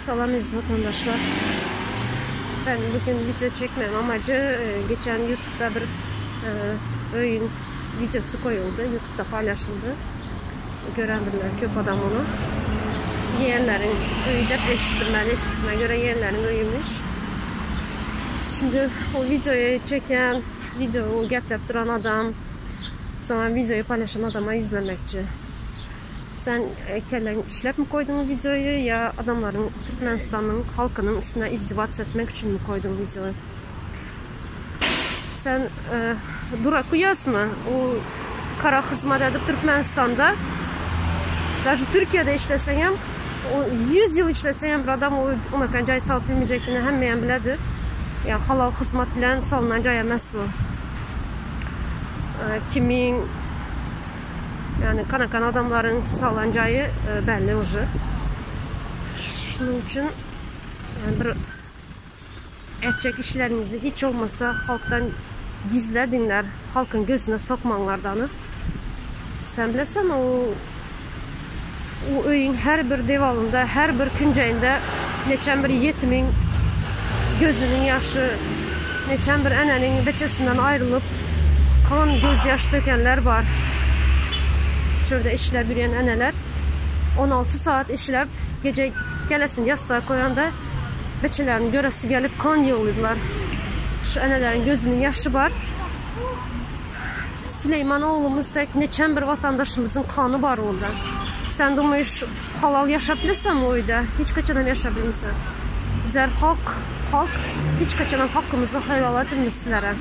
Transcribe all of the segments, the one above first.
Salam eziz vatandaşlar. Ben bugün video çekmem amacı e, geçen YouTube'da bir e, öýün videosu koyuldu. YouTube'da paylaşıldı. Görendirler köp adam onu. Yeğenlerin öýü dep eşittim ben. Eşitişime göre yeğenlerin öýümüş. Şimdi o videoyu çeken, videoyu geplep duran adam, sonra videoyu paylaşan adama yüzlenmekçi. Sen e, kellen işlep mi koydun videoyu ya adamların Türkmenistan'ın halkının üstüne izdivaç etmek için mi koydun videoyu? Sen e, durak uyasmy? O kara hizmet edip Türkmenistan'da даже Türkiye'de işlesen hem o 100 yıl işlesen hem bir adam o ona cay salıp bilmeyecekini hemmeyen biledir. Yani halal hizmet bilen salınan cay emez o. E, kimin yani kanakan adamların salan cayı e, belli уже. Şunun için yani bir etjek işlerinizi hiç olmasa halktan gizledinler. Halkın gözüne sokmanlardanı. Sen bilesen o o öyün her bir devalında, her bir künceyinde neçen bir yetimin gözünün yaşı, neçen bir enenin beçesinden ayrılıp kan gözyaş dökenler var. Şurada işler yürüyen eneler 16 saat işlep gece gelesin yastığa koyanda beçelerin göresi gelip kan yığılırlar. Şu enelerin gözünün yaşı var. Süleyman oğlumuz da neçen bir vatandaşımızın kanı var orada. Sen de halal yaşayabilirsen o öyde. Hiç kaçadan yaşayabilirsin. Bizler halk, halk hiç kaçadan hakkımızı helal etmişlere.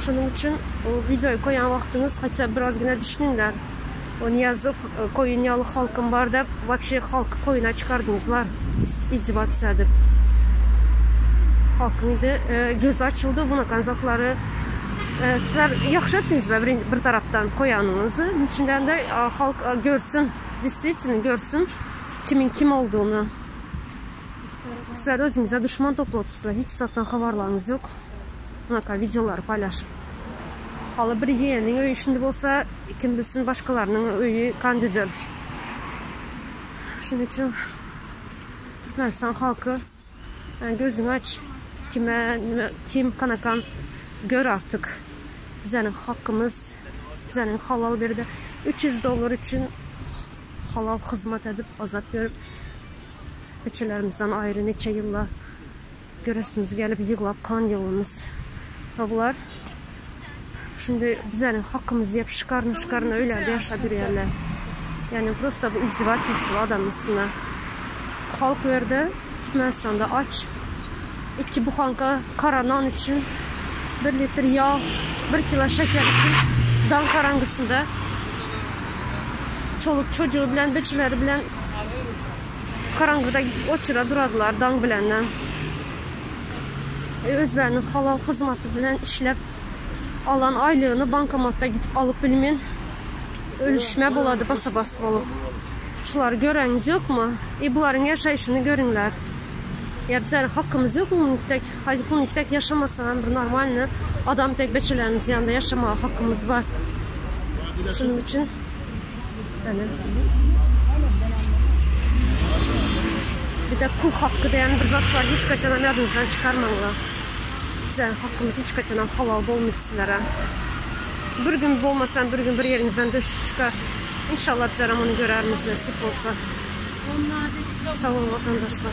Şunun için o videoyu koyan vaktiniz hatta biraz güne düşününler. O Niyazov e, koyun halkım var da вообще halkı koyuna çıkardınızlar. İzdivat edip. Halkın idi, e, gözü açıldı buna kanzatları. E, sizler yaxşı etdinizler bir, bir taraftan koyanınızı. İçinden de e, halk e, görsün, действительно görsün kimin kim olduğunu. Sizler özünüze düşman toplatırsınız. Hiç zatdan habarlarınız yok. Buna videoları paylaşıp. Halı bir yeğenin öyü şimdi bolsa, kim bilsin başkalarının öyü kandidir. Şunun için Türkmenistan halkı yani gözünü aç kime kim kanakan gör artık. Bizlerin hakkımız, bizlerin halal bir de 300 dolar için halal hizmet edip azap görüp beçelerimizden ayrı neçe yıllar göresimiz gelip yığlap kan yılımız. Ha bunlar şimdi bizlerin hakkımızı yep şıkarını şıkarını öylerde yaşadırıyorlar. Yani просто bu izdivat adam üstüne. Halk verdi Türkmenistan'da aç. İki buxanka kara nan için, bir litre yağ, bir kilo şeker için dan karangısında çoluk çocuğu bilen, beçileri bilen karangıda gidip oçura duradılar dan bilenden. E, özlerinin halal hizmeti bilen işlep alan aylığını bankomatda gidip alıp bilmeyin ölüşme boladı basa bas olup. Şuları göreniz yok mu? E bunların yaşayışını görünler. Ya bizler hakkımız yok mu bunun Hadi bunun yaşamasa bir normalni adam tek beçelerimiz yanında yaşamaya hakkımız var. Şunun için yani bir de kul hakkı diyen bir zat var. Hiç kaçanan yadınızdan çıkarmamalı. Bizlerin hakkımız hiç kaçanan halal bolmuyor sizlere. Bir gün bolmasan bir gün bir yerinizden döşüp çıkar. İnşallah bizler onu görermiz nasip olsa. Sağ olun vatandaşlar.